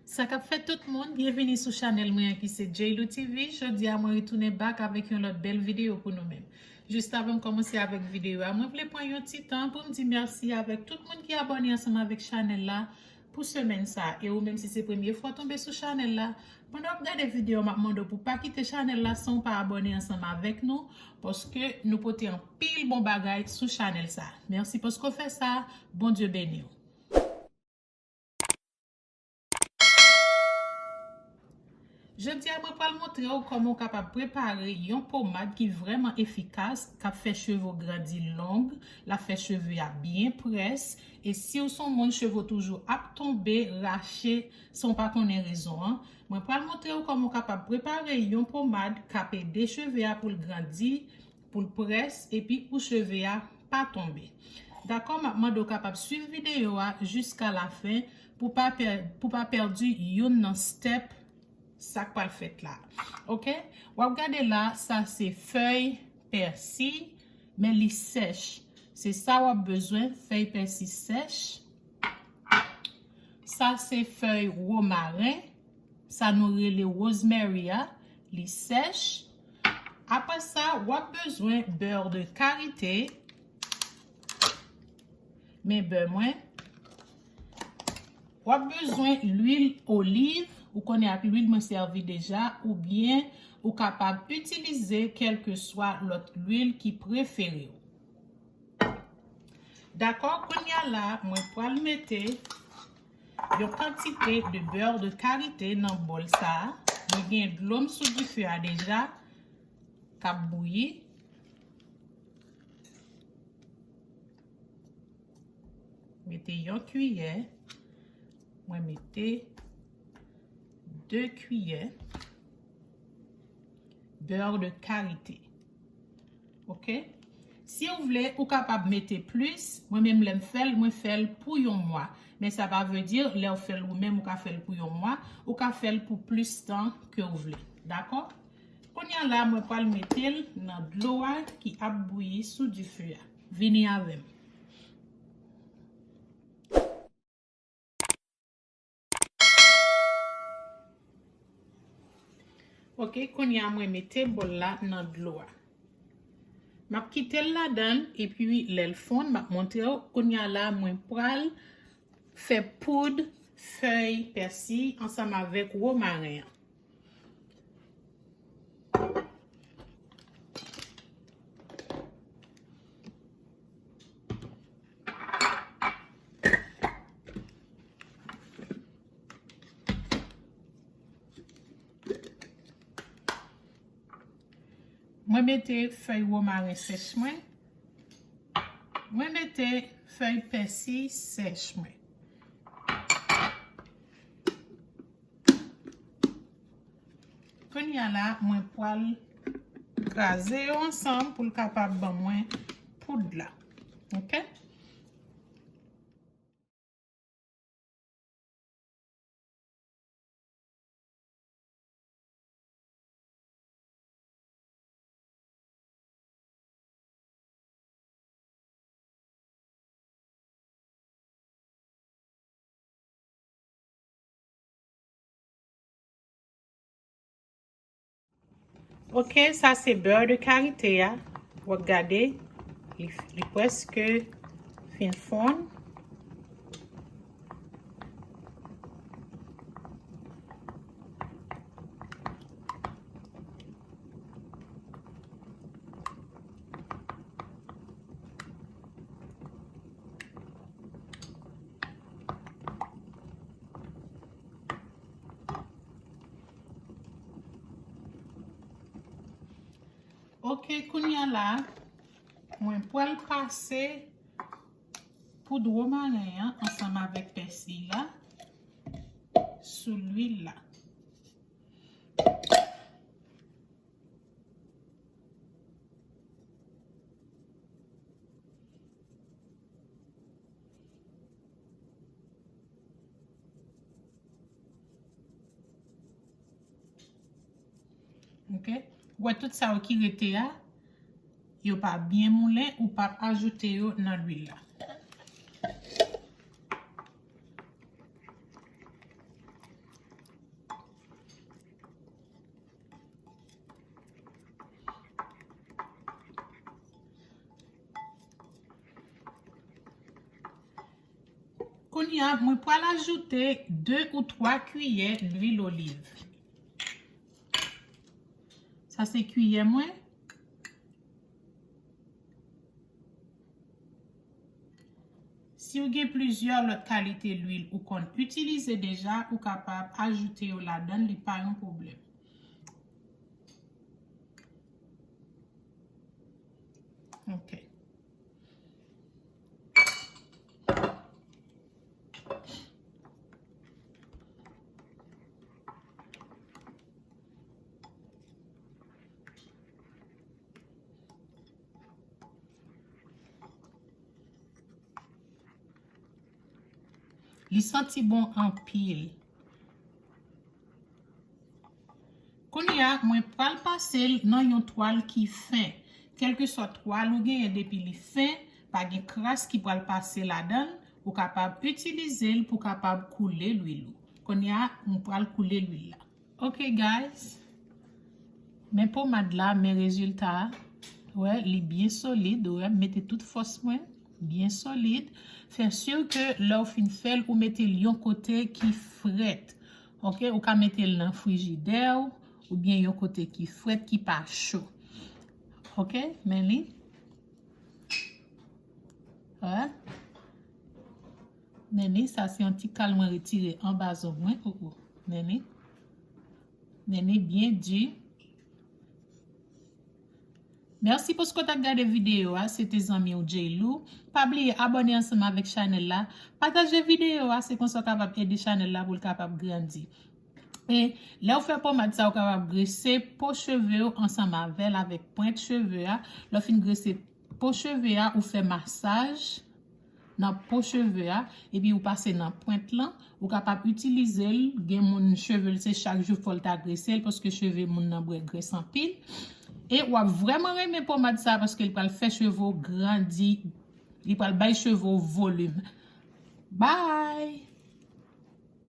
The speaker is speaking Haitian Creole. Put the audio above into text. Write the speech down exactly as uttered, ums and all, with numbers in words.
Sa k ap fèt tout moun, byenvini sou chanèl mwen an ki se J L O T V. Jodi a mwen retounen back avèk yon lòt bèl videyo pou nou menm. Jis avan m kòmanse avèk videyo a, mwen vle pran yon ti tan pou m di mèsi avèk tout moun ki abòne ansanm avèk chanèl la pou semèn sa. E ou menm si se premye fwa w tonbe sou chanèl la, pandan w ap gade videyo a, m ap mande w pou w pa kite chanèl la san w pa abòne ansanm avèk nou, paske nou pote anpil bon bagay sou chanèl sa. Mèsi paske w fè sa, Bondye beni w. Jodi a, mwen pral montre w kòman w kapab prepare yon pomad ki vrèman efikas, k ap fè cheve w grandi long, l ap fè cheve a byen près, e si w se yon moun cheve w toujou ap tonbe, rache, san w pa konnen rezon an, mwen pral montre w kòman w kapab prepare yon pomad k ap ede cheve a pou l grandi, pou l près epi pou cheve a pa tonbe. Dakò, m ap mande w kapab swiv videyo a jiska lafen pou pa pè-, pou pa pèdi youn nan step sa k pral fèt la. Oke? W ap gade la, sa se fèy pèsi, men li sèch. Se sa w ap bezwen, fèy pèsi sèch. Sa se fèy womaren, sa nou rele rosemary a, li sèch. Apre sa, w ap bezwen bè de karite. Men bè mwen. W ap bezwen lwil oliv, ou konnen ak lwil mwen sèvi deja, oubyen ou kapab itilize kèlkeswa lòt lwil ki prefere w. Dakò, kounye a la, mwen pral mete yon kantite de bè de karite nan bòl sa a. Mwen gen dlo m sou dife a deja, k ap bouyi. Mete yon kiyè. Mwen mete de kiyè bè de karite. Oke? Si w vle, ou kapab mete plis. Mwen menm, lè m fè l, mwen fè l pou yon mwa. Men sa pa vle di, lè w fè l ou menm, ou ka fè l pou yon mwa. Ou ka fè l pou plis tan ke w vle. Dakò? Kounye a la, mwen pral mete l nan dlo a ki ap bouyi sou dife a. Vini avè m. Oke, kounye a mwen mete bòl la nan dlo a. M ap kite l ladan l, epi lè l fonn, m ap montre w. Kounye a la, mwen pral fè poud fèy pèsi ansanm avèk womaren an. Mwen mete fèy womaren sèch mwen. Mwen mete fèy pèsi sèch mwen. Kounye a la, mwen pral kraze yo ansanm pou l kapab ban mwen poud la. Oke? Oke, sa se bè de karite a. W ap gade, li, li prèske fin fonn. Oke, kounye a la, mwen pral pase poud womaren an ansanm avèk pèsi la sou lwil la. Oke? Ou wè tout sa yo ki rete a, yo pa byen moulen, ou p ap ajoute yo nan lwil la. Kounye a, mwen pral ajoute de ou twa kiyè lwil oliv. Sa se kiyè mwen. Si w gen plizyè lòt kalite lwil ou konn itilize deja, ou kapab ajoute yo ladan, li pa yon pwoblèm. Ok. Li santi bon anpil. Kounye a, mwen pral pase l nan yon twal ki fen. Kèlkeswa twal ou genyen, depi li fen, pa gen kras ki pral pase ladan l, ou kapab itilize l pou kapab koule lwil ou. Kounye a, mwen pral koule lwil la. Ok, guys. Men pomad la, men rezilta a. Wè, li byen solid, wè, m mete tout fòs mwen, byen solid. Fè si ke lè w fin fè l, ou mete l yon kote ki frèt. Ok, ou ka mete l nan frijidè w, oubyen yon kote ki frèt, ki pa cho. Ok, men li. Wè. Men li, sa se yon ti kal mwen retire anba zong mwen. O, o. Men li. Men li byen di. Mèsi paske w t ap gade videyo a. Se te zanmi w J Lou. Pa bliye abòne ansanm avèk chanèl la. Pataje videyo a, se konsa w kapab ede chanèl la pou l kapab grandi. E lè w fè pomad sa, ou kapab grese po cheve w ansanm avè l, avèk pwent cheve a. Lè w fin grese po cheve a, ou fè masaj nan po cheve a, epi ou pase nan pwent lan. Ou kapab itilize l, gen moun cheve l se chak jou fò l ta grese l, paske cheve moun nan bwè grès anpil. E w ap vrèman renmen pomad sa, paske l pral fè cheve w grandi, li pral bay cheve w volim. Bye!